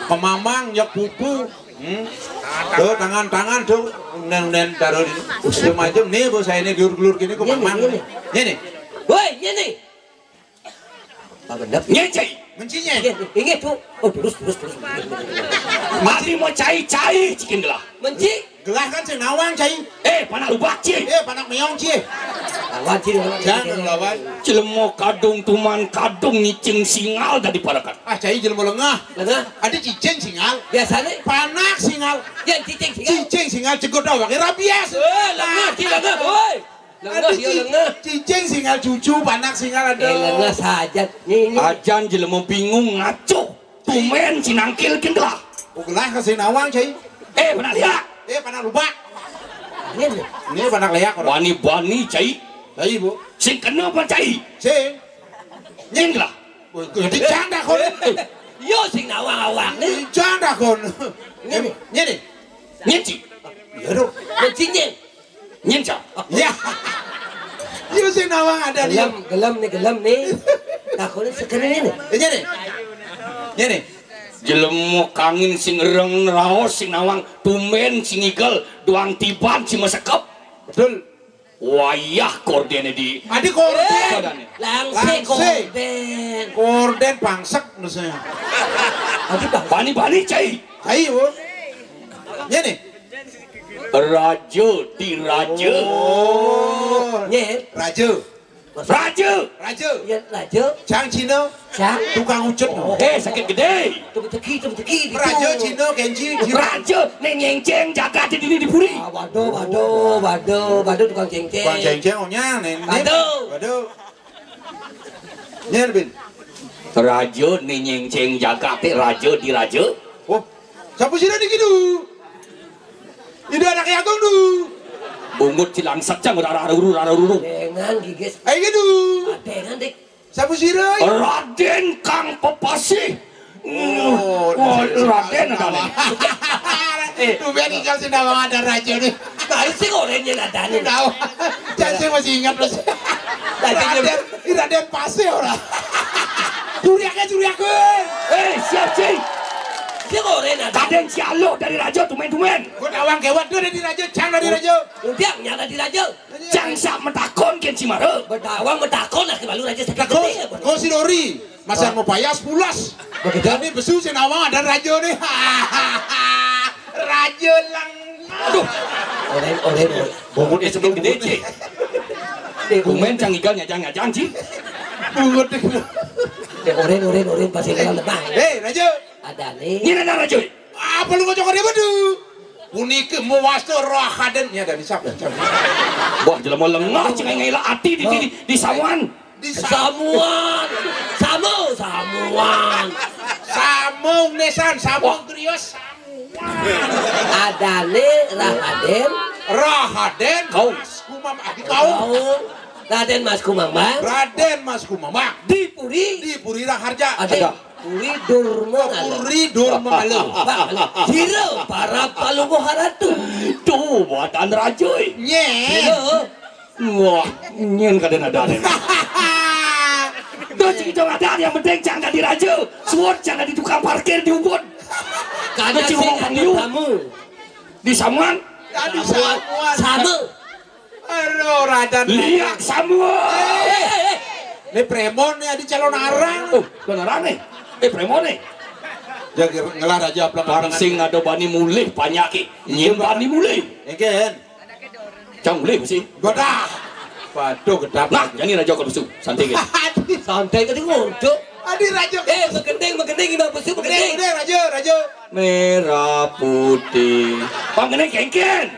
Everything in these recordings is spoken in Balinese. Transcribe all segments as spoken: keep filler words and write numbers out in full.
Pemamang, nyok pupu. Hmm. Tuh, tangan-tangan tuh. Nen-nen taruh di. Macam-macam nih, bos saya ini gelur-gelur gini, kok Ini, mamang. Ini. Ini. Woi, ini. Pak Gendap. Nyecai. Mencinya. Ini, ini tuh. Oh, terus, terus, terus. Mati mau cai-cai, cikin gelah. Menci. Gelah kan sing nawang, cai. Eh, panak lubak, ci. Eh, panak meong, ci. Lawan, ci, lawan. Jangan lawan. Jelema kadung tuman kadung nyicing singal dadi parekan. Ah, cai jelema lengah. Lengah. Ada cicing singal. Biasanya. Panak singal. Ya, cicing singal. Cicing singal cegot awake rabies. Eh, lengah, ci, lengah, woi. Lengah, ada ya, ci-, lengah. Cicing singal cucu, panak singal ada. Eh, lengah saja. Nih, nih. Ajan jelema bingung ngaco. Tumen sinangkil kin gelah. Oh, gelah ka sing nawang, cai. Eh, pernah lihat? Eh, pernah lupa. Ini, ini pernah lihat orang. Bani-bani, cai. Cai, Bu. Sing kena apa, cai? Sing. Nyen gelah. Oh, jadi janda kon. Yo, sing nawang awak nih. Janda kon. Ini, ini. Nyen, ci. Ya, Dok. Nyen, ci, nyen. Nyen, ca. Ya. Yo sing nawang ada nih. Gelem, gelem nih, gelem nih. Takone sekene nih. Ini nih. Ini nih. Jelema kangin sing reng raos sing nawang tumben sing igel doang tiban sing mesekep. Betul. Wayah kordene di. Adi korden. Badannya. Langse. Langse. Korden. Korden pangsek maksudnya. Adi bang. Bani-bani cai. Cai, Bu. Ini nih. Raja di raja. Oh. Nyen. Raja. Raja. Raja. Ya, raja. Cang Cina. Cang. Tukang ucut. Oh. Eh, sakit gede. Tukang teki, tukang teki. Raja Cina, Kenji. Raja, ning nyengceng jagat di dini di puri. Ah, waduh, waduh, waduh, waduh, tukang cengceng. Tukang cengceng, onyang, nih, nih. Waduh. Waduh. Nyen, Bin. Raja, ning nyengceng jagat, raja di raja. Oh, siapa sih tadi gitu? Ida anak Agung tu. Bungut cilang secang rara ruru rara ruru. Dengan gigis. Ayo gitu. Dengan dik. Siapa sih Rai? Raden Kang Pepasih. Oh, Raden ada nih. Eh, tu biar tinggal sini nama ada raja ni. Nah, isi orangnya ada nih. Tahu. Jangan saya masih ingat terus. Raden, Raden Pasih orang. Curiaknya curiakin. Eh, siap sih. Dia kok Ren ada. Kadang si Alo dari Raja tumen-tumen. Gua tawang kewat tu dari Raja, cang dari Raja. Udah nyala di Raja. Cang sak metakon ken si Mara. Betawang metakon lah kebalu Raja sakit. Kau, kau si Dori, masa mau payas pulas. Begitu. Tapi besu si nawang ada Raja ni. Raja lang. Aduh. Oren, oren, oren. Bungut itu gede, Ci. Tumen cang igal nyajang-nyajang, Ci. Bungut itu. Oren, oren, oren, pasti kalau lebah. Eh, Raja. Ada nih. Ini ada Raja. Apa lu ngocok dia bedu? Puniki muwasta roh haden. Ya, dari siapa? Wah, jelema lengah, cing ngelak ati di, di, di samuan. Di samuan. Samu, samuan. Samung nesan, samung grios, samuan. Adane Rahaden. Rahaden. Kau. Mas Kumambang. Adi kau. Kau. Raden Mas Kumambang. Raden Mas Kumambang. Di Puri. Di Puri Raharja. Ada. Puri Durma. Puri Durma Malu. Sira para palungguh ratu. Tuh, buatan raja. Nye. Wah, nyen kadang ada nih. Tuh, cing cong ada yang penting jangan di raja. Suwon jangan di tukang parkir di Ubud. Kada sing ngomong kamu. Di samuan. Di samuan. Sama. Aduh, radan. Liak samuan. Eh, eh, eh. Ini premon nih, adi calon arang. Oh, beneran nih. Eh, premon nih. Dia ngelar aja apa. Pangsing ada bani mulih, panyaki. Nyen bani mulih. Engken. Cang mulih sih. Godah. Waduh, gedap. Nah, jadi raja kalau besu, santai gitu. Santai tadi ngonco. Adi raja. Eh, begending, begending, ini besu, begending. Begending, raja, raja. Merah putih. Pang kena kengken.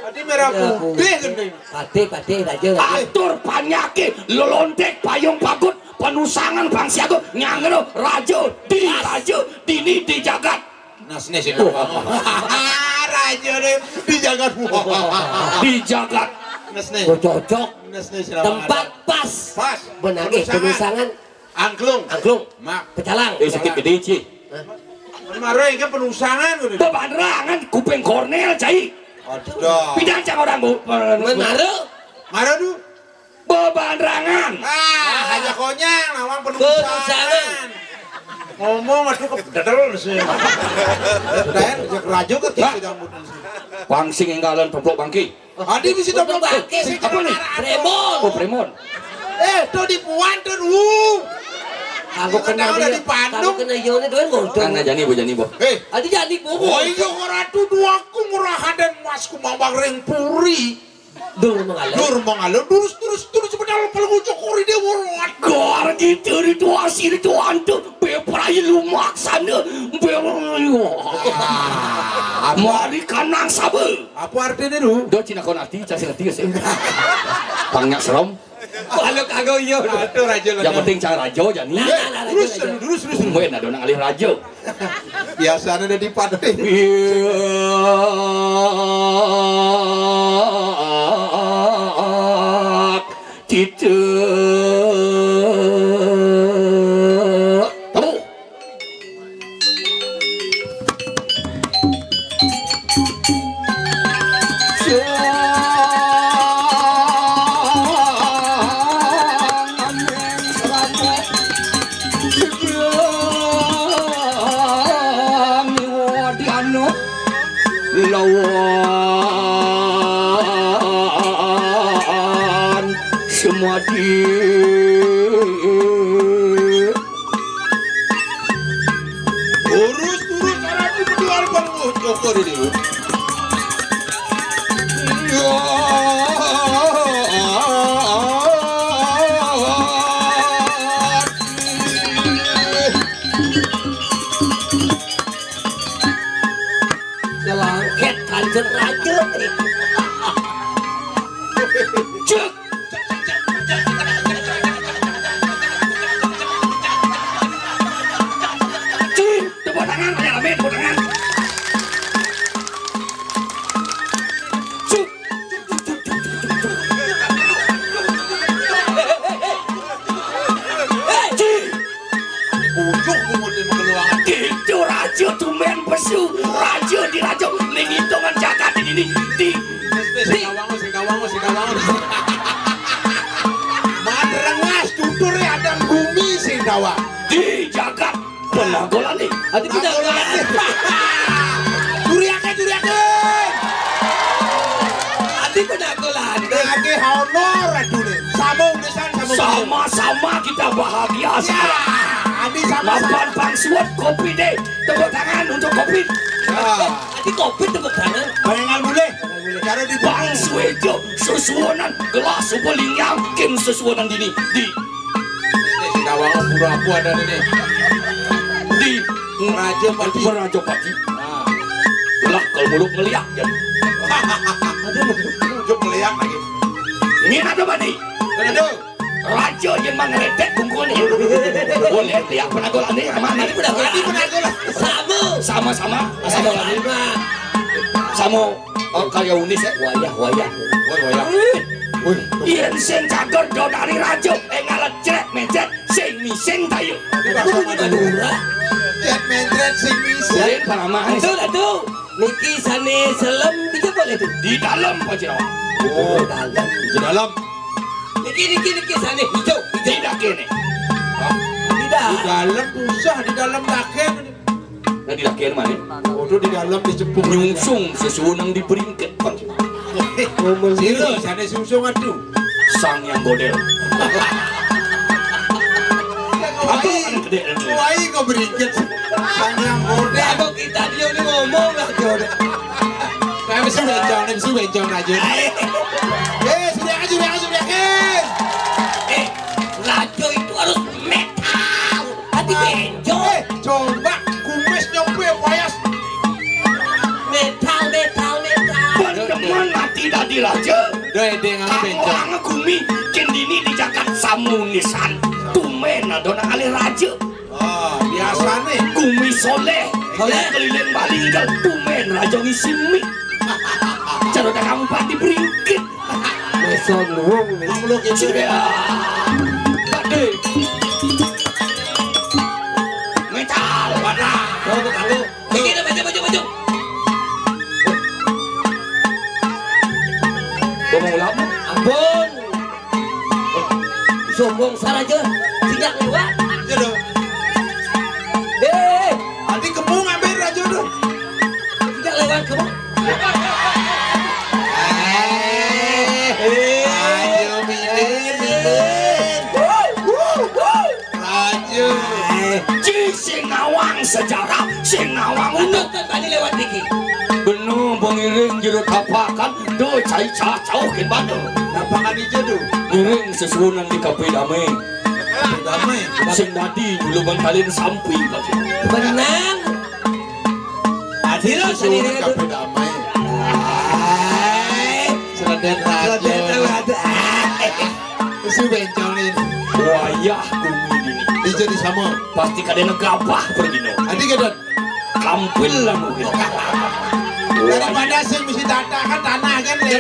Adi merah putih gending. Patih, patih, raja, raja. Atur panyaki, lelontek, payung pagut, penusangan, pang siaga, nyangero, raja, di raja, dini di jagat. Nasne sih. Raja deh, di jagat. Di jagat. Nasne. Oh, cocok. Nasne sih. Tempat pas. Pas. Benage, penusangan. Penusangan. Angklung. Angklung. Mak. Pecalang. Eh, sakit gede, Ci. Hah? Maro ini penusangan udah. Bebanrangan kuping kornel, cai. Aduh. Pidang cang orang, Bu. Menara. Maro tu. Bebanrangan. Ah, hanya konyang, nawang penusangan. Penusangan. Ngomong atuh ke dadel sih. Lain, ya raja ke tiga jambut sih. Pangsing enggalan pemplok bangki. Adi bisi pemplok bangki sih. Apa nih? Premon. Oh, premon. Eh, tuh dipuan tuh, uh. Aku kenal dia. Di Bandung. Aku kenal Yoni doang ngomong. Karena jani bo, jani bo. Eh. Adi jani bo. Oh iya, orang tuh dua aku ngerahadan mas ku mambang ring puri. Dur mangalo. Dur mangalo, durus, durus, durus, sebentar, kalau ngucuk kori dia, waduh. Gor gitu, itu hasil itu hantu, beprai lumak sana, be-, ah, mari kanang sabe. Apa artinya, Du? Do Cina kon arti, cacing arti, sih. Pangnya serem. Kalau kagak iya, udah. Aduh, raja. Yang penting cara raja, jani. Nah, nah, nah, raja, terus, raja. Terus, terus, terus. Tungguin, ada orang alih raja. Biasanya udah dipaten. Iya. Tidak. Tahu. Jangan yang selamat. Sedang wadiana lawan semadi. Urus, urus, arah di kedua, Bang. Oh, cokor ini. Ya. Nyelangket kanjeng raja. Cek. Cing, tepuk tangan, rame-rame, tepuk tangan. Cuk. Cing. Bujuk, bungut, di mengeluangan. Itu raja tumben pesu. Raja di raja. Ning hitungan jagat ini, di, di, sing kawang, sing kawang, sing kawang. Madrengas tutur ya, ada gumi sing kawang. Di jagat penagolan nih. Adi penagolan. Curiake, curiake. Adi penagolan. Lagi honor, aduh nih. Sama udah. Sama-sama kita bahagia sekarang. Adi sama-sama. Lapan pangsuat kopi deh. Tepuk tangan untuk kopi. Ya. Adi kopi tepuk tangan. Bayangan mulai. Cara di Bang Suejo, sesuonan gelas supo lingyang, kim sesuonan dini. Di. Ini si Kawang pura aku ada ini. Di. Raja Pati. Raja Pati. Nah. Lah, kalau muluk ngeliak, ya. Muluk ngeliak lagi. Ini ada mati. Aduh. Raja yang mangretek bungkul nih. Boleh lihat penagolane mana? Ini penagolane. Sama. Sama-sama. Sama lagi. Sama, oh, kaya unis ya. Wayah, wayah. Woi, wayah. Wih. Yen sing cager do dari raja, eh, ngalet crek mecet, sing mising tayo. Ini bahasa Madura. Cet mencret sing mising. Yen paramah. Aduh, aduh. Niki sane selem, bisa boleh tuh. Di dalam, Pak Jirawan. Oh, dalam. Di dalam. Niki, niki, niki, sane hijau, hijau. Tidak kene. Hah? Tidak. Di dalam susah, di dalam dakeng. Nah, di dakeng mana? Waduh, di dalam di cepung. Nyungsung sesuunang di peringkat, Pak. Silo, sane sungsung aduh. Sang yang godel. Apa kan gede itu? Wai kok berikit. Sang yang godel. Aku kita dia ini ngomong lah dia udah. Saya mesti bencong, mesti bencong aja. Eh, sudah aja, sudah aja, sudah aja. Eh, raja itu harus metal. Hati bencong. Eh, coba kumis nyampe wayas. Metal, metal, metal. Pendemen mati dadi raja. Doy, dia nggak bencong. Orang gumi kendini di jagat samunisan. Tumen adona alih raja. Oh, biasa nih. Gumi soleh. Soleh. Keliling Bali enggak tumen raja ngisi mik. Cara dah kamu pati beringkit. Meson luwung nih. Kamu lo gitu. Sudah. Pati. Metal. Wadah. Oh, kamu. Iki, maju, maju, maju. Ngomong ulama. Ampun. Sombong saraja. Sejak lewat. Iya dong. Sejarah sing nawang unek kan tadi lewat niki. Beno pengiring jero tapakan, do cai cacau kin bano. Tapakan ijo tu. Ngiring sesuunan di Kape Damai. Kape Damai. Sing dadi julukan kalian sampi, Pak. Benang. Adil, Sesuunan sendiri tu. Kape Damai. Ai. Seledet raja. Seledet raja. Ai. Mesti bencongin. Wayah gumi dini. Ijo di sama. Pasti kadene gabah pergino. Adi kedon. Kampil lah mungkin. Daripada sing mesti tata kan tanah kan, ya.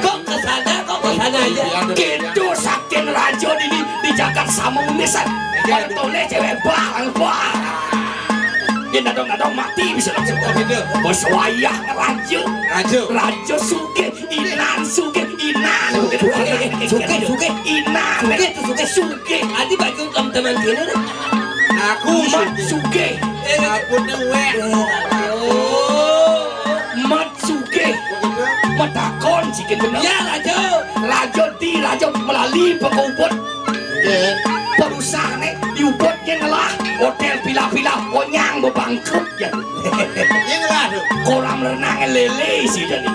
Kok ke sana, kok ke sana aja? Gitu saking raja dini di jagat sama misan. Iya. Tole cewek bang, bang. Yen nadong-nadong mati bisa langsung. Oh, gitu. Bos wayah raja. Raja. Raja sugih, inan sugih, inan. Sugih, sugih, sugih. Inan. Sugih tuh, sugih. Sugih. Adi baju teman-teman kene nih. Aku Mat sugih. Sugih. Eh, aku newek. Oh. Mat sugih. Begitu. Metakon sikit bener. Ya, raja. Raja di raja melali pekubut. Nggih. Perusahaane diubut yen ngelah hotel pila-pila onyang bebangkrut ya. Yen ngelah tu. Kolam renang lele sih jadi.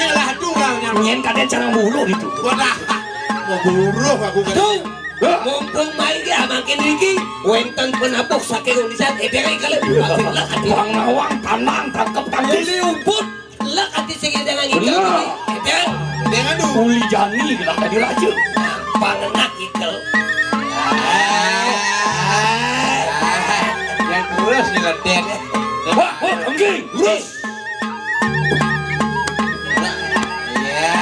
Yen ngelah tu lah nyam. Nyen kadang cara bulu gitu. Wadah. Mau buruh aku kan. Tuh. Hah? Mumpung mai ki amakin iki wenten penabuh saking Indonesia, eh, derek kali. Bang nawang tanang tangkep tangkis. Lili ubut. Lek ati sing edangan iki. Bener. Edan. Dengan tu. Uli jani gelak tadi raja. Pangenak ikel. Yang terus nyeledet. Wah, wah, anjing, terus. Ya.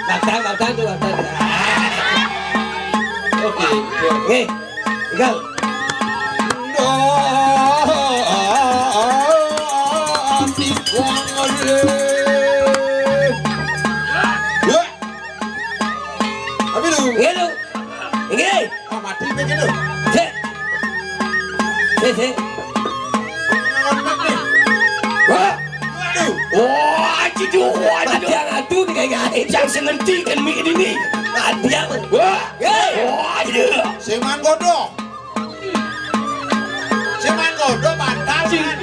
Batang, batang tu, batang. Oke. Oke. Tinggal. Tapi lu. Nggih, lu. Nggih. Ah, mati pe gitu. Sik. Sik, sik. Wah. Waduh. Wah, aduh, wah, aduh. Mati yang adu nih kayak gini. Yang sengerti kan mik ini nih. Mati yang. Wah. Hei. Wah, aduh. Seman godong. Sing main kodo bantal kan.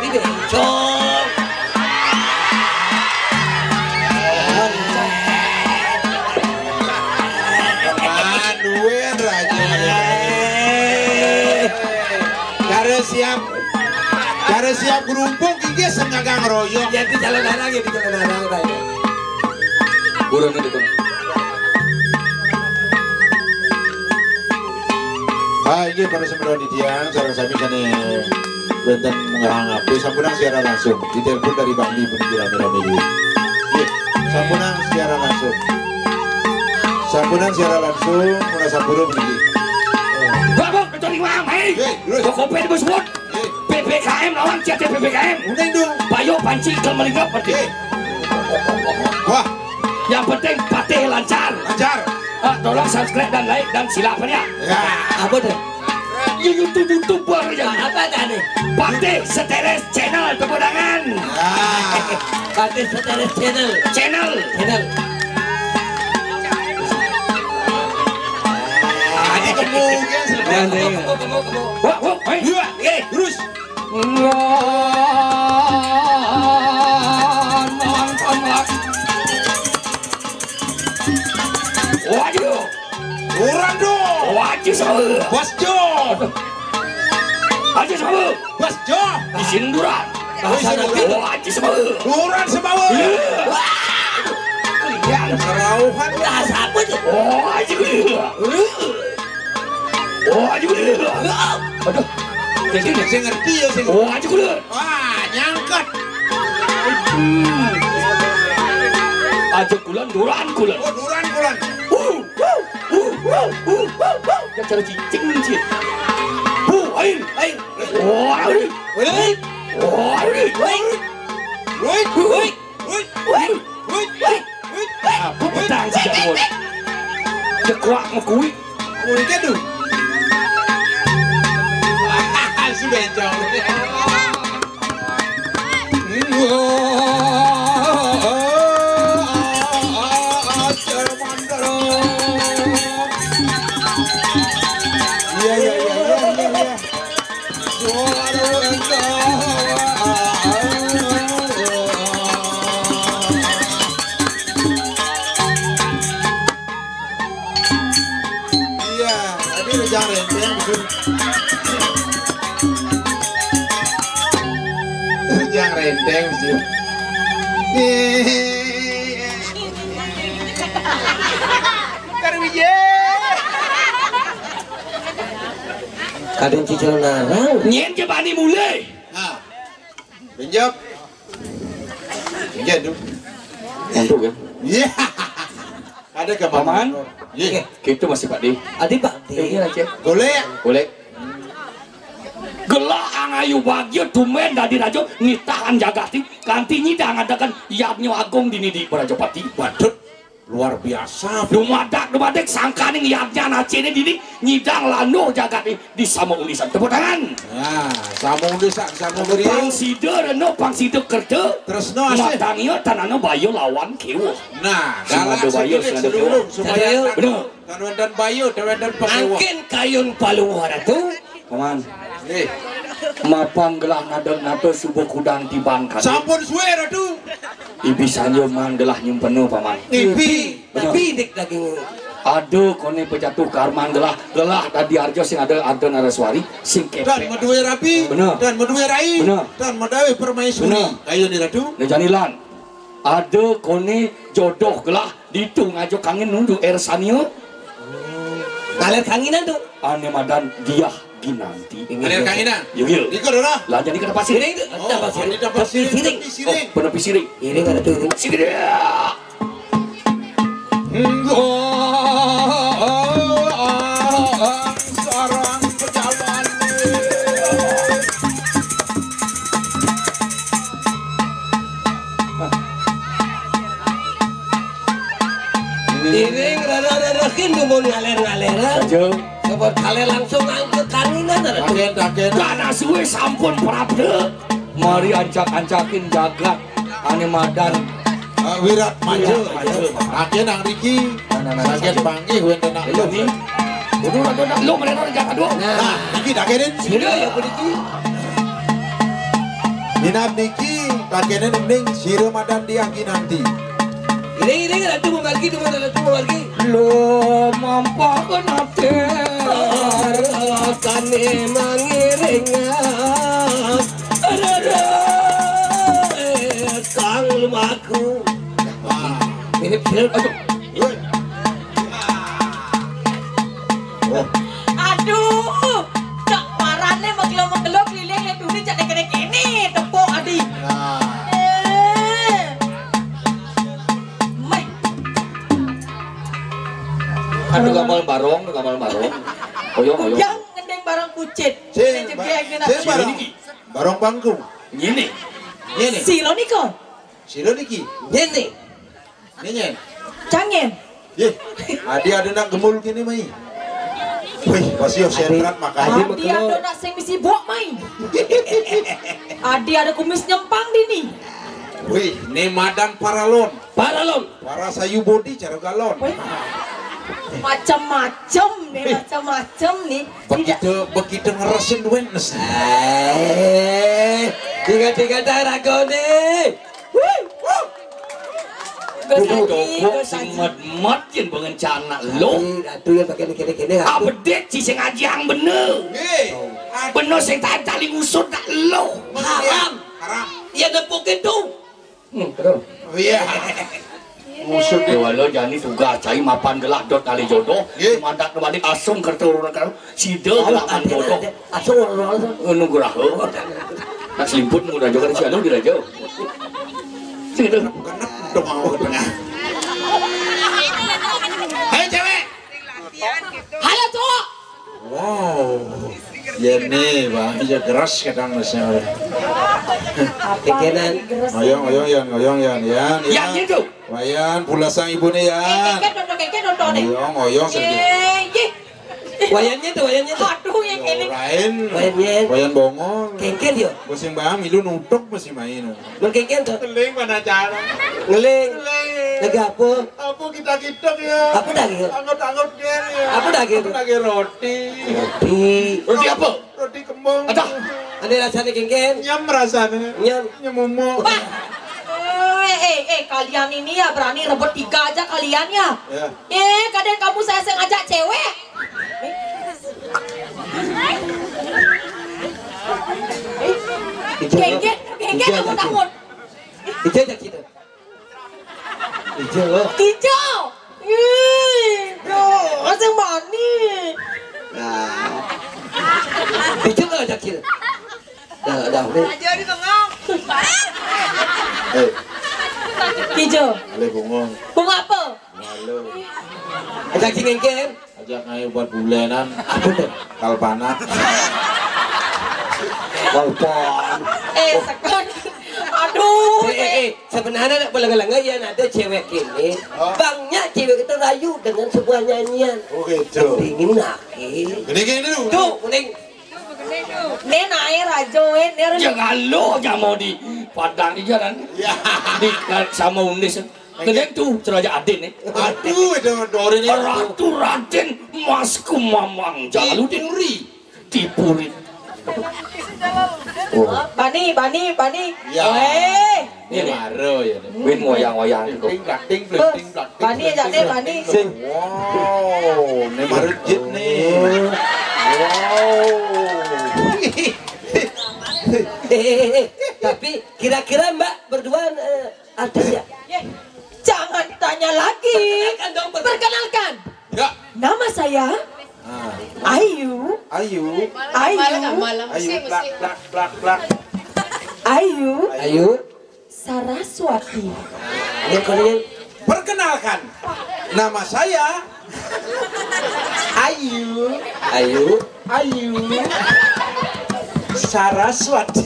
Ini bencong. Manuin raja. Cara siap, cara siap gerumpung, iki sengagang royong. Jadi jalan arang, jadi jalan arang, raja. Buruan itu, Bang. Ah, inggih para semeton titiang, sareng sami kene wenten ngerahang ape, sampunang siaran langsung. Ditelepon dari Bangli puniki rame-rame iki. Nggih, sampunang siaran langsung. Sampunang siaran langsung, mula sampuru puniki. Babok kecuali Imam, hei. Nggih, terus. Pokoknya disebut. P P K M lawan C T P P K M. Udah itu. Bayo panci ke melingkap berarti. Eh. Wah. Yang penting patih lancar. Lancar. Ah, tolong subscribe dan like dan silakan ya. Ya. Apa tuh? Di YouTube, YouTube baru ya. Apa tadi? Patih Seteres Channel, tepuk tangan. Ya. Patih Seteres Channel. Channel. Channel. Ada kemungkinan. Kemo, kemo, kemo, kemo. Wah, wah, hei. Iya, eh, terus. Waduh. Orang dong. Waduh, sama. Bos Jo. Aja sama. Bos Jo. Di sinduran. Bahasa Nabi. Waduh, sama. Orang sama. Iya. Wah. Kalian. Serauhan. Bahasa apa tuh? Waduh. Oh, aja dulu. Aduh. Jadi sing ngerti ya sing. Oh, aja dulu. Wah, nyangkut. Aja kulon, duran kulon. Oh, duran kulon. Uh, uh, uh, uh, uh, uh, uh. Ya cara cicing cicing. Uh, air, air. Oh, air. Air. Oh, air. Air. Air. Air. Wih, wih, wih, wih, wih. Apa petang si Jawon? Cekuak ngekui. Kuwi kan tuh. Sudah jauh. Jangan renteng, betul. Jangan renteng, betul. Karuye. Kadang cicil ngarang. Nyen ke bani mulai. Nah. Pinjam. Pinjam tu. Untuk ya. Iya. Ada ke Paman? Iya. Kita masih Pak Di. Adi Pak Di. Iya, Cek. Golek. Golek. Gelah angayu bagia tumen dadi raja nitahan jagat ni kanti nyidang adakan yadnya agung dini di Rajapati. Waduh, luar biasa. Dumadak, dumadak sangkaning yadnya nacene dini nyidang lando jagat ni di sama undisan. Tepuk tangan. Nah, sama undisan, sama beri. Pang sida reno, pang sida kerta. Tresno asih. Matangnya tanana bayo lawan kewa. Nah, sing ada bayo, sing ada kewa. Bener. Tan wénten bayu, tan wénten pakewa. Angkin kayun paluwa Ratu. Paman. Nggih. Mapan gelah ngadeg nata suba kudang tiban kali. Sampun suwe, Ratu. Ibi sanjo man gelah nyumpena, Paman. Ngipi. Bener. Tapi dik daging. Ada kone pejatuh karman gelah, gelah dadi arja sing ada arta naraswari, sing kepek. Dan maduwe rabi, bener. Dan maduwe rai, bener. Dan maduwe permaisuri. Bener. Kayun ni, Ratu. Nah, janilan. Ada kone jodoh gelah ditu ngajo kangin nundu Ersania. Ngaler kanginan tu. Ane madan Diah Ginanti. Ngaler kanginan. Yo, yo. Iko dora. Lah jadi kena pasir. Ini itu. Oh, ada pasir. Ada pasir. Tepi siring. Tepi siring. Oh, pernah pisiring. Ini ada tu. Siring. Enggak. Sarang pejalan. Ini ngerada-radakin dumun ngaler-ngaleran. Aja. Sebut kali langsung angkat kanginan ada. Kaget, kaget. Karena suwe sampun prapta. Mari ancak-ancakin jagat ane madan. Ah, Wirat Manja. Wirat Manja. Kaget nang riki. Nah, nah, nah, saget panggih wénten nak. Lho, ni. Kudu rada nak lho, mrene ora jagat, Dok. Nah, iki dakenin. Sira ya puniki. Minab niki dakenin ning sira madan Diah Ginanti. Iring-iring Ratu Mamargi, Ratu Mamargi. Lho, mampakna ate. Rakane mangiring. Rere, kang lumaku. Wah. Mirip, mirip. Aduh. Wah. Aduh, cak warane megelo-megelo keliling le duri cak kene-kene tepuk adi. Nah. Eh. Meh. Aduh, gamal barong, gamal barong. Oyong, oyong. Yang ngendeng barang kucit. Sing, ini jegeg, ba-, enak. Sing barang. Sini niki. Barong bangku. Ngene. Ngene. Sira nika. Sira niki. Ngene. Ngene. Cangen. Yeh. Adi ada nak gemul kene mai. Wih, pasti yo sentrat makanya. Adi ada nak sing misi bok mai. Adi ada kumis nyempang dini. Wih, ne madan paralon. Paralon. Para sayu bodi cara galon. Wih. Macam-macam nih, macam-macam nih. Begitu, begitu ngeresin duit nes. Eh, tiga-tiga darah kau nih. Wih, wuh. Kudu toko sing mat-mat yen pengencana lo. Tapi Ratu yang pakai kene-kene. Apa dek ci sing ajiang bener? Nggih. Bener sing tali-tali ngusut tak lo. Haram. Haram. Ya nepukin tuh. Hmm, terus. Oh, iya. Musuh Dewala jani tugas cai mapan gelah dot kali jodoh. Nggih. Mandak kembali asung kerta urun karo sida gelah man jodoh. Asung urun. Nugraha. Nak selimput muda juga si anu diraja. Sida. Bukan nak dong mau ke tengah. Hei cewek. Halo cowok. Wow. Yene, Bang, iya keras kadang masih. Kekenan. Oyong, oyong, Yan, oyong, Yan, Yan, Yan. Yan itu. Wayan, pulasang ibune, Yan. Eh, kengken nonton, kengken nonton, eh. Oyong, oyong, sedih. Eh, ye. Wayannya tuh, wayannya tuh. Aduh, yang ini. Lain. Wayannya. Wayan bongol. Kengken yo. Musim bang, milu nutuk musim main. Mun kengken to? Ngeling mana cara? Ngeling. Ngeling. Lagi apa? Apa kita-kita ya? Apa dah gitu? Anggot-anggot ya. Apa dah gitu? Apa dah gitu? Roti. Roti. Roti apa? Roti kembang. Adah. Ada rasanya kengken? Nyam rasanya. Nyam. Nyam momo. Wah. Eh, eh, eh, kalian ini ya berani rebut tiga aja kalian ya. Ya. Eh, kadang kamu saya sengaja cewek. Gengget, gengget. Ijo, aku takut. Ijo aja gitu. Ijo lo. Ijo. Ih, yo, sing mani. Nah. Ijo lo aja gitu. Dah, dah, nih. Aja di bengong. Eh, Ijo. Ale bengong. Bunga apa? Halo. Aja sing ngengken. Aja kayak buat bulanan. Apa tuh? Kalpanak. Kalpan. Eh, sekon. Aduh. Eh, eh, eh, sebenarnya nak berlengah-lengah ya ada cewek ini. Oh. Bangnya cewek itu rayu dengan sebuah nyanyian. Oh, gitu. Dingin lagi. Ini kayak ini dulu. Tuh, mending. Nih naik rajo, eh, nih. Ya kalau aja mau di Padang aja kan. Ya. Di sama Unis. Kemudian tuh, Raja Adin nih. Aduh, itu Dorin ini. Ratu Raden Mas Kumamang Jaludin. Tipuri. Tipuri. Oh. Bani, Bani, Bani. Ya. Eh. Ini maro ya. Win wayang-wayang. Ting, plak, ting, plak, ting, plak, ting, Bani aja deh, Bani. Sing. Wow, ini maro jit nih. Wow. Eh, eh, eh, eh. Tapi kira-kira Mbak berdua, eh, artis ya? Jangan ditanya lagi. Perkenalkan dong, perkenalkan. Perkenalkan. Ya. Nama saya Ah. Ayu. Ayu. Ayu. Ayu. Plak, plak, plak, plak. Ayu. Ayu. Saraswati. Ini kau ini. Perkenalkan, nama saya Ayu. Ayu. Ayu. Saraswati.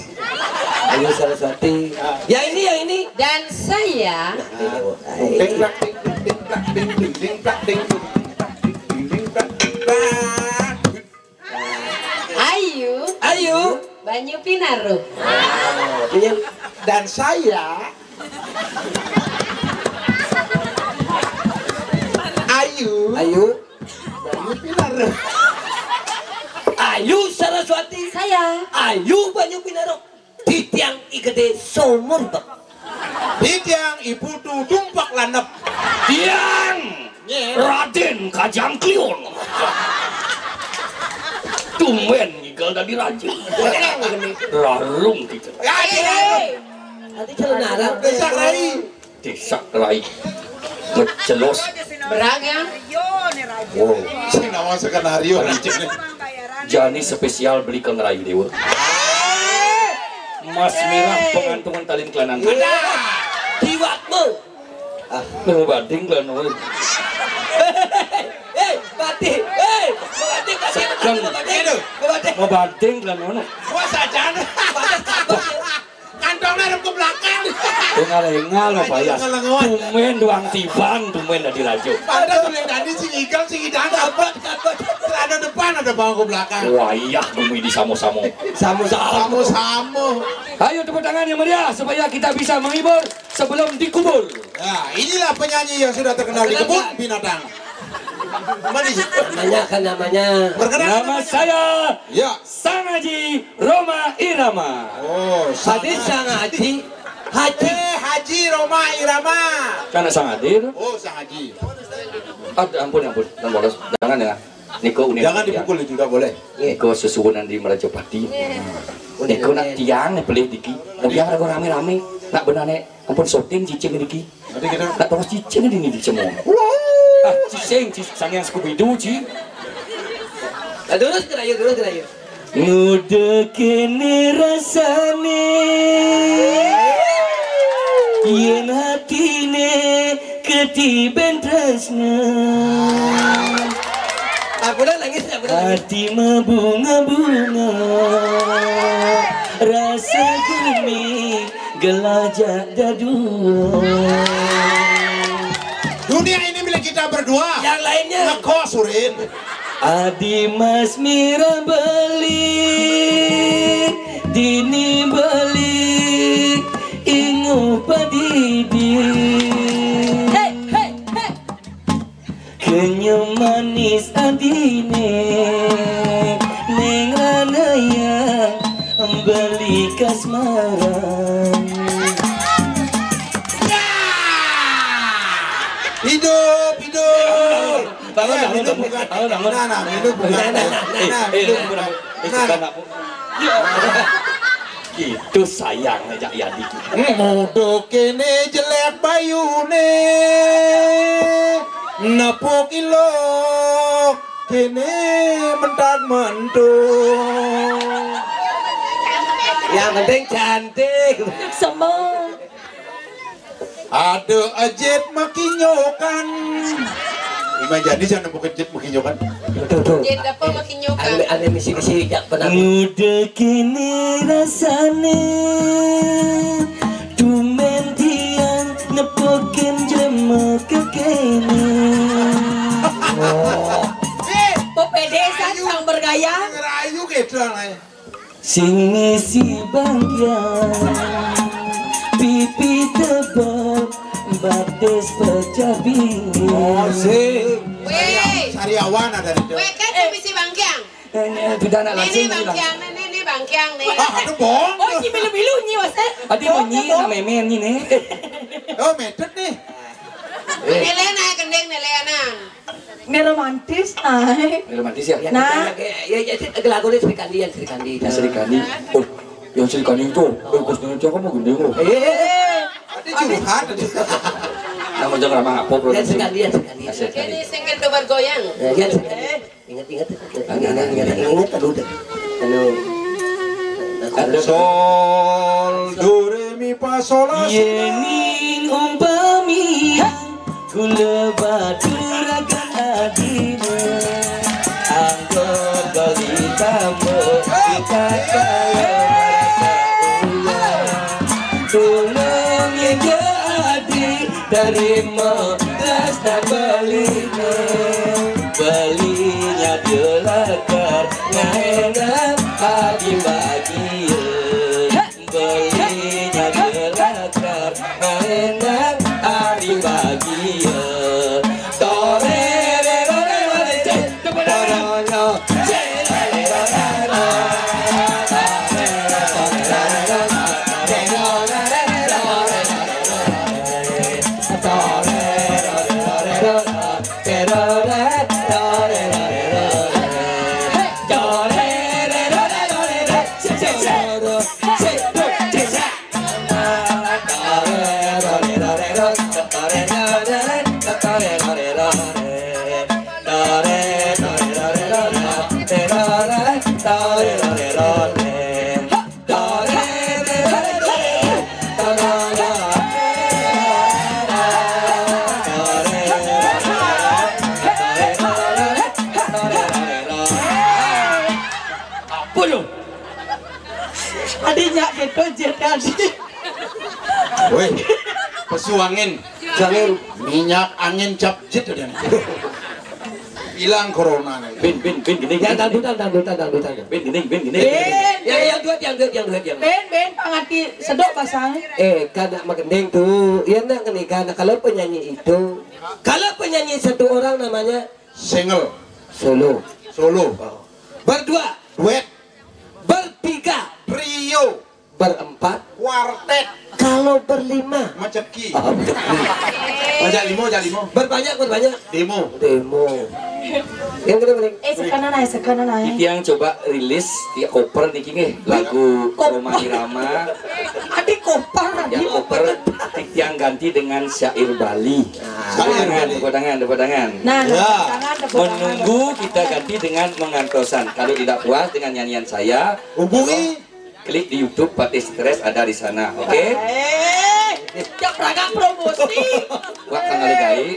Ayu Saraswati. Ah. Ya ini, yang ini. Dan saya Ayu. Ayu. Ayu. Banyu Pinaruh. Dan saya Ayu. Ayu. Banyu Pinaruh. Ayu Saraswati. Saya. Ayu Banyu Pinaruh. Titiang I Gedé Sumur, Bang. Titiang I Putu Tumpak Landep. Tiang Raden Kajang Klion. Tumben ngigal dadi raja. Rarung kita. Ya, iya. Nanti calon arang. Besok lagi. Desa Rai. Ngecelos. Berang ya. Wow. Sing nama skenario nih. Jani spesial beli ke ngerayu dewa. Mas Mirah pengantungan talin kelanan. Ada. Jiwakmu. Ah, mau banding kelanan. Hei, Pati. Hei, mau banding, Pati. Sekarang mau banding. Mau banding kelanan. Wah, sajana. Kantongnya arep ke belakang. Engal-engal lo payas. Engal-engal. Tumben doang tiban, tumben dadi raja. Padahal tuh yang tadi sing igal, sing idang, dapat, dapat. Ada depan, ada bawah ke belakang. Wayah bumi di samo-samo. Samo-samo. Samo-samo. Ayo tepuk tangan yang meriah supaya kita bisa menghibur sebelum dikubur. Nah, inilah penyanyi yang sudah terkenal di kebun binatang. Mana sih? Namanya kan namanya. Perkenalkan. Nama saya Ya. Sang Haji Roma Irama. Oh, Sang Haji. Sang Haji. Haji. Eh, Haji Roma Irama. Karena Sang Hadir. Oh, Sang Haji. Ah, ampun, ampun. Dan bolos. Jangan ya. Niko unik. Jangan dipukul itu, tidak boleh. Niko sesuwunan di Merajapati. Niko nak tiang nih pelih diki. Tiang lagu rame-rame. Nak benane ampun syuting cicing diki. Nanti kita nak terus cicing di ini semua. Ah, cicing, cicing sang yang Scooby Doo, ci. Nah, terus kena ya, terus kena ya. Nguda kene rasane yen hatine ketiben tresna. Aku dah nangis, aku dah nangis. Hati mabunga-bunga rasa gumi gelajak dadua. Dunia ini milik kita berdua. Yang lainnya ngekos, Surin. Adi Mas Mira beli, dini beli, inguh padidi. Hey, hey, hey. Kenyem manis adine neng ranayang beli kasmaran. Hidup, hidup. Bangun, bangun, bangun. Bangun, bangun. Nah, nah, hidup bukan. Nah, nah, nah, nah, eh, eh, hidup bukan. Eh, nah, suka nah. Nggak? Itu sayang jak Yadi. Muda kene jelek bayune, nepuk ilok kene mentak mentuk. Yang penting cantik. Semua. Ada ajet makinyokan. Imajani jangan nepuk ajet makinyokan. Tuh, tuh. Ajet apa makinyokan? Ane, ane misi-misi jak pernah. Muda kene rasane, tumen tiang nepukin jlema kekene. Kok pede san, sang bergaya? Ngerayu gitu lah. Sing misi bangkiang, pipi tebal, batis pecah bingit. Oh, sing. Weh. Sariawan ada di. Weh, kan sing misi bangkiang. Eh, eh, tidak nak langsung. Ini bangkiang, ini, ini bangkiang nih. Ah, aduh, bohong. Oh, si milu-milu nyi, Mas, eh. Ati mau nyi, nak memen nyi nih. Oh, medet nih. Nilai naik gending, nilai anak. Ini romantis, ay. Ini romantis ya? Nah. Ya, ya, ya, lagu ini Sri Kandi, yang Sri Kandi. Yang Sri Kandi. Oh, yang Sri Kandi itu. Oh, Gus Dur itu kamu gending loh. Eh, eh, eh. Ada curhat. Nama jangan lama apa, bro? Yang Sri Kandi, yang Sri Kandi. Yang Sri Kandi. Ini single cover goyang. Ya, yang Sri Kandi. Ingat, ingat, ingat, ingat, ingat, aduh, dah. Anu, ada sol, do, re, mi, fa, sol, la, si, do. Yening umpami kula baturaken adina, angkot bali tambah kita kaya rasa ulang. Tulung ya adi dari mo das tak beli. Belinya jelakar, ngaenan adi bahagia. Belinya jelakar, ngaenan adi bahagia. Torererorerore, torono, serererorero. Puluh. Adinya gitu, jet adi. Woi, pesu angin. Jangan. Minyak angin cap jet udah nih. Hilang corona nih. Bin, bin, bin, gini, ya, gini. Dangdutan, dangdutan, dangdutan. Bin, gini, bin, gini. Bin, ya, bin. Yang duet, yang duet, yang duet, yang duet. Bin, bin, pangati sedok pasang. Eh, kana magending tuh, ya nak ngene kana kalau penyanyi itu, kalau penyanyi satu orang namanya single. Solo. Solo. Oh. Berdua. Duet. Bertiga. Trio. Berempat. Kuartet. Kalau berlima. Macet ki. Oh, macet ki. Macet limo, macet limo. Berbanyak, berbanyak. Demo. Demo. Yang kena balik. Eh, sekarang naik, sekarang naik. Titiang coba rilis ya cover niki nggih, lagu Rhoma Irama. Adi cover, ya, adi cover. Titiang ganti dengan syair Bali. Nah. Tepuk tangan, tepuk tangan, tepuk tangan. Nah, ya. Tepuk tangan, tepuk tangan. Menunggu kita ganti dengan mengantosan. Kalau tidak puas dengan nyanyian saya, hubungi. Klik di YouTube Patih Stres ada di sana, oke? Eh, cak praga promosi. Wak tanggal gai.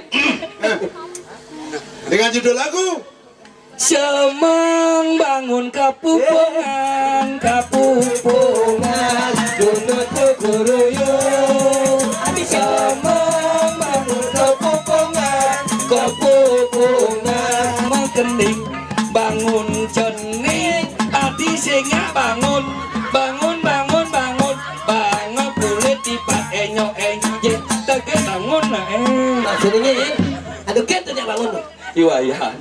Dengan judul lagu Semang bangun kapupungan, kapupungan, dunut kukuruyu. Semang bangun kapupungan, kapupungan, mengkending bangun cening, adi singak bangun, bangun, bangun, bangun, bangun kulit tipat enyok, enyok, je, tegak bangun, nah, eh. Nah, sini, aduh, kan tegak bangun. Iwaya.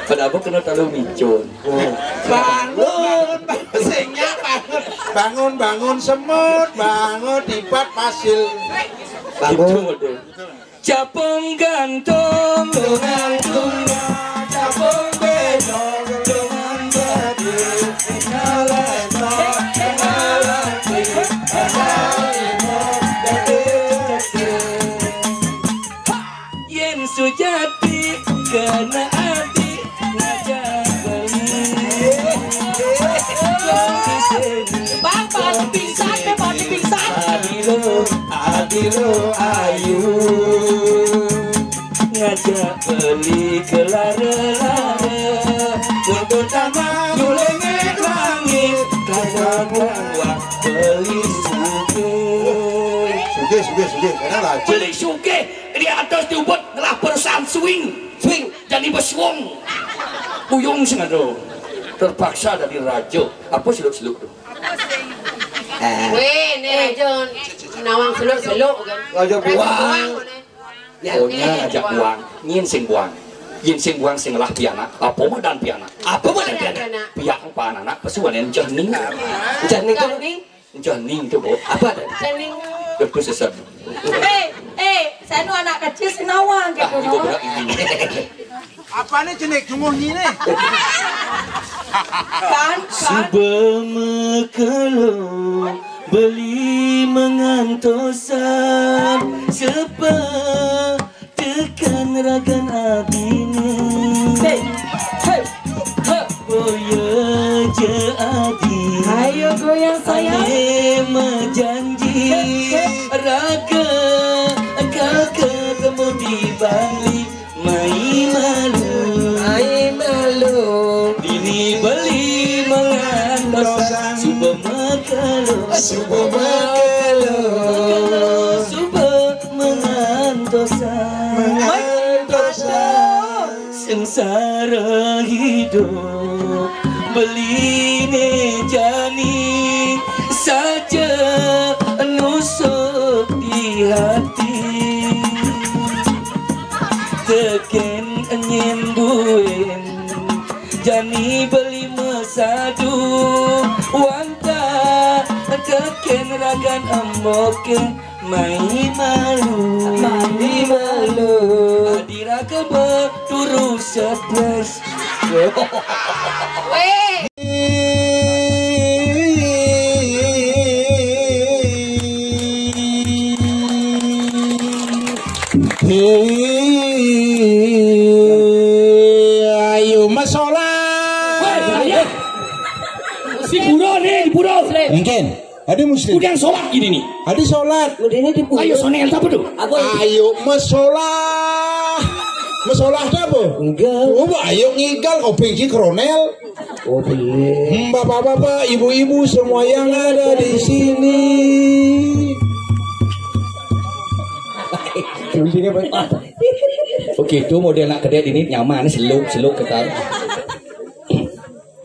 Pada apa kena talu micun? Bangun, bangun, singnya bangun. Bangun, bangun, semut, bangun, tipat, pasil. Bangun. Gitu, deh. Capung gantung, tungan tunggal, capung bedong, tungan badi, tinggal letok, tinggal letok. Lo ayu ngajak beli ke lara-lara, untuk taman nyulengek langit, karena buang beli suge. Suge, suge, suge, karena rajin. Beli suge di atas diubut ngelah perusahaan swing. Swing. Jadi besuang. Buyung sing ado. Terpaksa dari raja. Apa seluk-seluk tu? Eh. Weh, ni raja nawang seluk-seluk kan. Raja buang. Buang ni. Ya, oh, nya ni, ngajak buang. Buang. Nyin sing buang. Yin sing buang sing lah pianak. Apa madan pianak? Apa madan pianak? Pianak. Piak empan anak pesuan yang jernih. Jernih tu. Jernih. Jernih tu, Bu. Apa ada? Jernih. Betul sesat. Eh, eh, sanu anak kecil senawang gitu. Ah, itu no. Berat ini. Apa ni jenik junguh ni ni? Kan, kan. Suba mekelo beli mengantosan, sepa tekan ragan abine. Hey, hey, ha. Boya je adi. Ayo goyang sayang. Ane majanji. Hey, hey. Raga kaka temu di Bali. Mai malu. Mai malu. Dini beli mangan dosan. Suba makalo. Suba makalo. Suba mangan dosan. Mangan dosan. Sengsara hidup beli ne jani saja nusuk di hati. Teken nyembuin jani beli mesadu wanta teken ragan emboke mai malu. Mai malu. Adira ke beturu stres. Weh. Ayo masolah. Weh, saya. Si pura ni, di pura. Mungkin. Adi muslim. Udah sholat gini ni. Adi sholat. Udah ini di pura. Ayo sonel apa tu? Apa? Ayo masolah. Masolah apa? Enggak. Oh, ayo ngigal kau pergi kronel. Oh, boleh. Hmm, bapak-bapak, ibu-ibu semua yang ada di sini. Okey, tu model anak kedek ini nyaman, seluk, seluk ketan.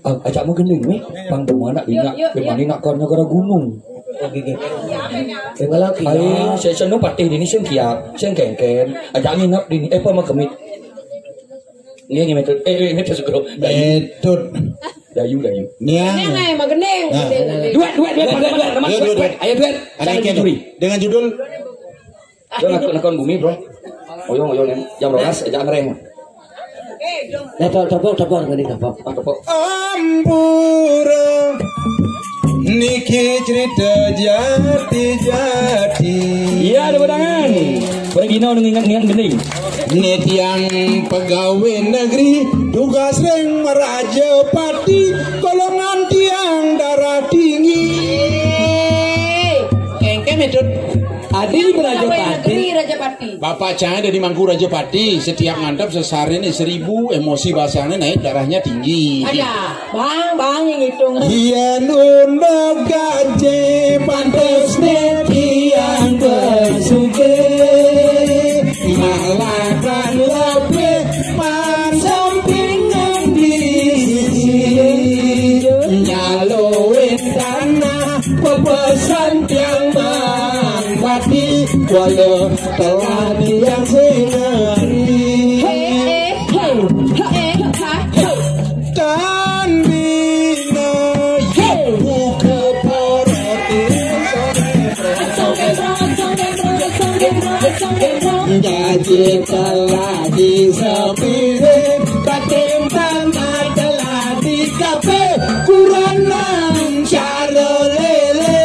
Ah, ajak mu gending ni, pang demu anak bini, bini nak kau negara gunung. Okey, okey. Tengoklah, okey. Ai, saya senu patih dini sing kiap, sing kengken. Ajak nginep dini, eh, apa makemit? Ni, ni metode. Eh, eh, metode segera. Dayu. Metode. Dayu, dayu. Ni, ah. Ni, ni, mak gending. Nah. Duet, duet, duet, duet, duet, duet, duet, duet, duet. Ayo, duet. Ada yang kena juri. Dengan judul? Duet nakon, nakon bumi, bro. Oyong, oyong, ni. Jam rolas, ajak ngereng. Eh, topok, topok, tadi topok. Ah, topok. Ampura. Niki cerita jati-jati. Iya, tepuk tangan. Pergi nau ngingat-ngingat gending. Ni tiang pegawai negeri, tugas ring Raja Pati, golongan tiang darah tinggi. Kengkeng, Metut. Adi Raja Pati. Negeri Raja Pati. Bapak cai dari Mangku Raja Pati, setiap ngantap sesari ni seribu, emosi basangnya naik, darahnya tinggi. Ada. Bang, bang yang hitung. Yen unduk gaji pantes ne tiang besuge. Malah kan lebih man sampingan di sisi. Nyaluin tanah pepesan tiang mangkati. Walau telah diang singari. Hey, hey, hey, hey, hey. Tan bina buka poroti. Gaji telah disepiring, katimbangan telah dikape, kuranan cara lele.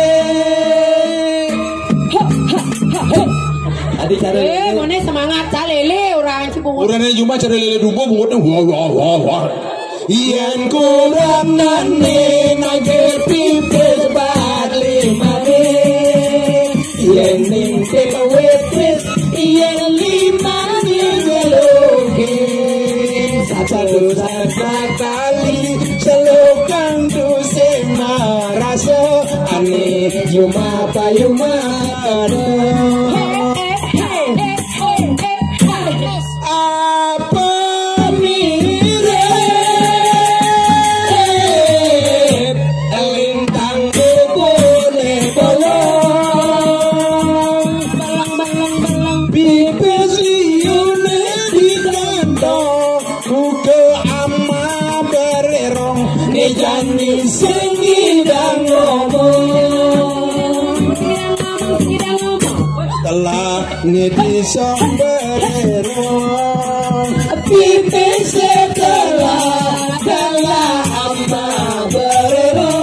Adi cara lele. Eh, mana semangat cara lele orang Cibungut. Orang ni cuma cara lele dubo bungut ni. Wah, wah, wah, wah. Yen kurang nane nage pipis bat lima ne. Yén ning tim wédés, yén limané nyeloké. Satu satu kali celokang tu sing marasa ané yuma payuma. Apa mirip lintang bubune bolong? Pipis liune diganto, buka ama bererong, ngejani sing ngidang ngomong. Telah ngidi somberero, pipis telah, telah ama berero,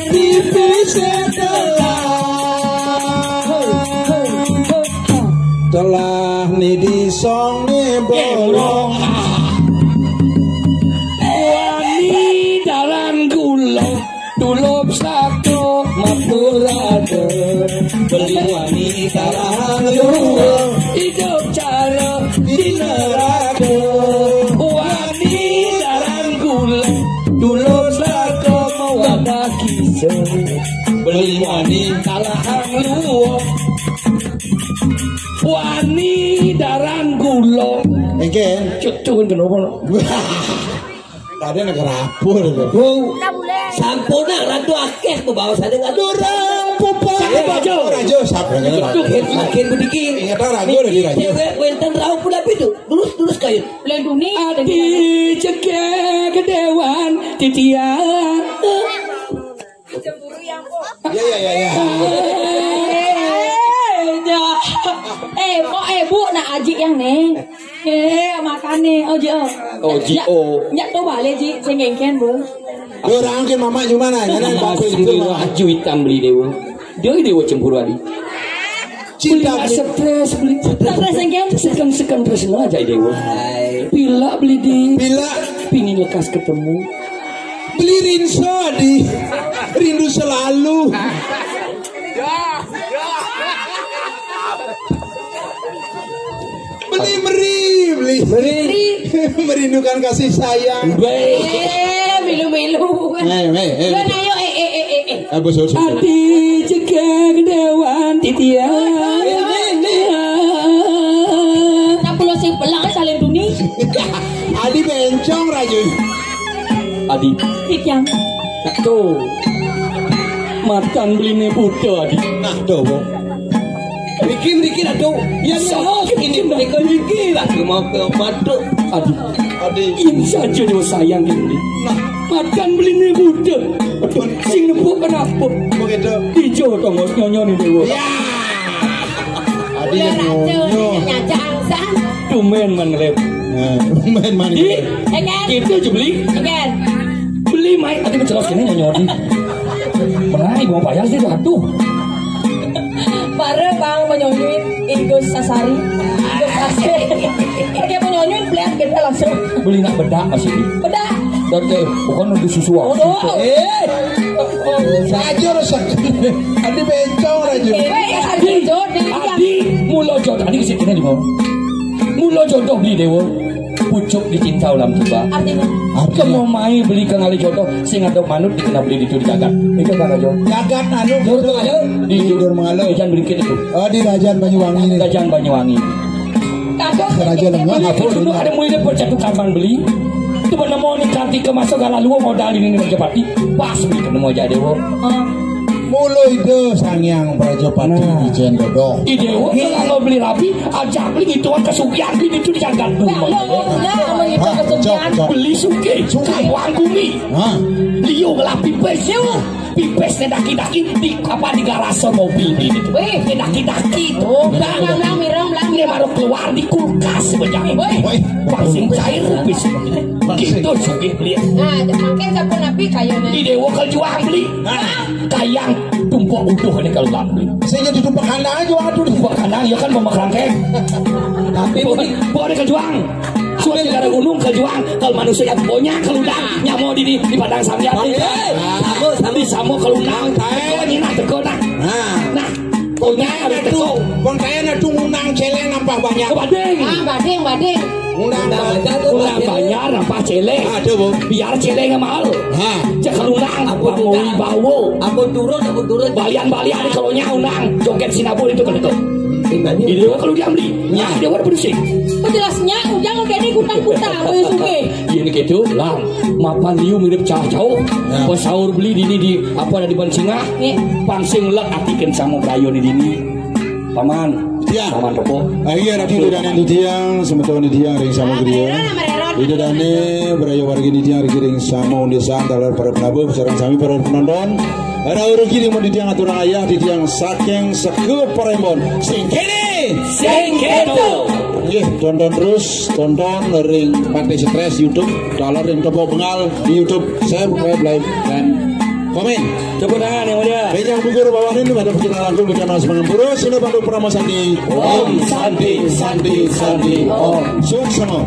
pipis telah. Telah ni di song ni bolong. Wani dalan kula, tulup satu mapurada. Beli wani dalan luwung, idup cara di neraka. Wani dalan kula, tulup satu mawadah kisah. Beli wani dalan luwung. Wani dalan kula. Engke. Cuk, cuk, kenapa? Tadi negara apa itu? Wow. Sampun nak ratu akeh pembawa saya dengan Durang pupa. Saya raja. Raja, siapa yang Cuk, raja? Cuk, makin bediki. Ingat raja dari raja. Cewek wenten rauh pula pitu. Terus, terus kayu. Lenduni. Adi cekek dewan titian. Cemburu ya, Mpok. Ya, ya, ya, ya. Eh, ya. Eh, kok eh, Bu, nak aji yang nih. Eh, makane, oh, Ji, oh. Oh, Ji, Nyak, oh. Nyak tuh balik, Ji, sing ngengken, Bu. Yo, rangke mama gimana? Nyana Mama bakul sendiri itu, Mak. Aju hitam beli dewa. Dia dewa cemburu adi. Cinta beli beli. Stres, beli. Stres, kan? Sekan-sekan tresno aja dewa. Hai. Pila beli di. Pila. Pingin lekas ketemu. Beli rinso adi. Rindu selalu. Beli meri, beli. Meri. Merindukan kasih sayang. Baik. Eh, milu-milu. Eh, eh, eh. Yo, ayo, eh, eh, eh, eh, eh. Aku suruh. Adi cekek dewan titian. Tapi lo sing pelang saling duni. Adi bencong, Raju. Adi. Titian. Tuh. Matan beline buta, Adi. Nah, tuh, Bu. Bikin dikit atuh. Ya, salah ini bikin dikit lah. Mau ke batuk. Aduh. Aduh. Ini saja dia sayang ini. Nah. Makan beli ni buta. Aduh, sing nepuk kenapa? Begitu. Ijo tongos nyonyo ni dewa. Ya. Adi yang nyonyo. Nyajang sang. Tumen man ngelep. Nah, tumen man ngelep. Enggak. Kita aja beli. Enggak. Beli mai, adi mencelos kene nyonyo adi. Menai mau bayar sih satu. Bare bang menyonyuin Igus Sasari. Igus Sasari. Oke, menyonyuin peliat gede langsung. Beli nak bedak masih. Bedak. Dan teh, bukan udah susu. Oh, oh. Eh. Aja rusak. Adi bencong aja. Eh, ya, kan, Adi, jodoh, ya. Adi, mulo jodoh. Adi kesini di bawah. Mulo jodoh beli dewa. Pucuk dicinta ulam tiba. Artinya? Artinya? Kemo mai beli kang ali jodoh, sing ada manut dikenal beli ditu di jagat. Itu kan aja. Jagat anu. Dur tuh aja. Di dur mengalu. Jangan beli itu. Oh, di Rajan Banyuwangi ini. Rajan Banyuwangi. Raja Lengah. Aku dulu ada mulai dapat jatuh kampang beli. Itu bernama ni kanti ke masuk galah luar modal ini ni Rajapati. Pas beli ketemu aja dewa. Mulai deh Sangyang Prajapati. Nah. Di Jendodoh. Ide dewa kalau beli rapi, ajak beli ngituan kesugihan beli itu di jagat dulu. Nah, lo, lo, lo, mau itu kesugihan. Cok, cok. Beli suke, suke. Uang bumi. Nah. Liu ngelah pipis. Liu. Pipis ne daki-daki di apa di garasan mobil beli itu. Weh. Ne daki-daki itu. Oh, blang, blang, blang, mirang, blang. Ini baru keluar di kulkas bejang. Weh. Weh. Parsing cair pipis. Parsing. Gitu suke beli. Nah, mungkin sapu napi kayaknya. Ide dewa kejuang beli. Nah. Kayang tumpuk utuh ni kalau tak beli. Sehingga ditumpuk kandang aja, waduh. Tumpuk kandang, ya kan, mama kerangkeng. Tapi boleh, boleh kejuang. Sudah negara gunung kejuang. Kalau manusia yang punya, kalau udah nyamuk di, di, di padang sambian. Eh, sama, sama. Di sama kalau undang. Santai. Kalau nina teko, nah. Nah. Nah. Tonyang harus teko. Kon kaya nedu ngundang céléng nampah banjar. Ke Badung. Ah, Badung, Badung. Ngundang banjar, ngundang banjar nampah céléng. Ada, Bu. Biar céléng mahal. Ha. Cek ngundang apa mau bawa. Aku turun, aku turun. Balian-balian kalau nya undang joget sinabul itu kan itu. Ini kalau dia beli. Nah, dia baru berisi. Jelasnya ujang oke ini kutang-kutang, aku suka. Ini gitu, Lang. Mapan liu mirip cah jauh. Pesaur beli dini di apa ada di Pansingah. Pansing lek atikan sama Brayo di dini. Paman, ya. Paman Topo. Ayo, nanti udah nanti tiang, semeton di tiang ring sama gede. Itu dane, Brayo wargi di tiang ring sama undisan, talar para penabuh, sareng sami para penonton. Ada urung kiri mau di tiang aturan ayah, di tiang saking seke parembon. Sing kene, sing keto. Nggih, tonton terus, tonton ring Pantai Stres YouTube, talar ring Topo Bengal di YouTube, subscribe, like, dan komen. Tepuk tangan yang mulia. Megang buku bawahan ini pada kita rangkul kita mas mengempuru sini bantu promo santi. Om Santi, Santi, Santi, Om. Suksma.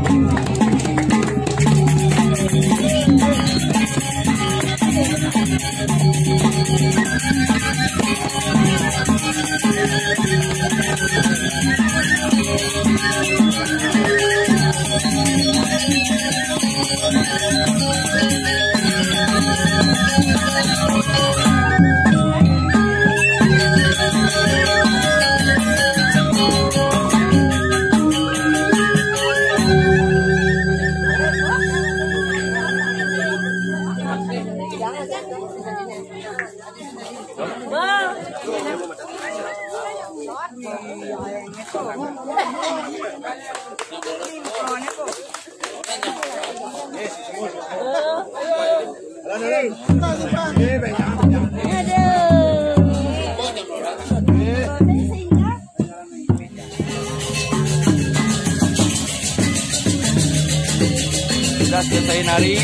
Sudah selesai nari,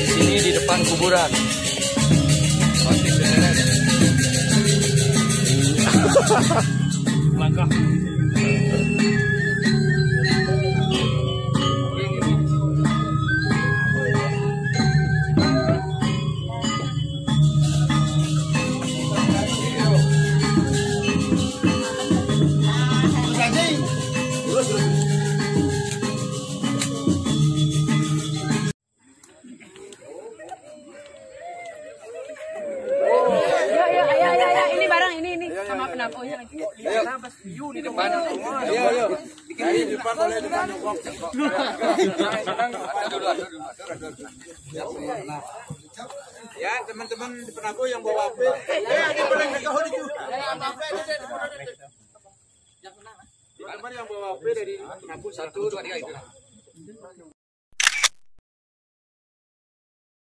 sini di depan kuburan. Langkah. Ini barang ini ini sama penampungnya lagi. Di depan. Ayo, ayo. Di depan boleh, depan nyokong. Ya, teman-teman di penabuh yang bawa H P. Eh, ada boleh dekat itu. Teman-teman yang bawa H P dari penabuh satu, dua, tiga itu.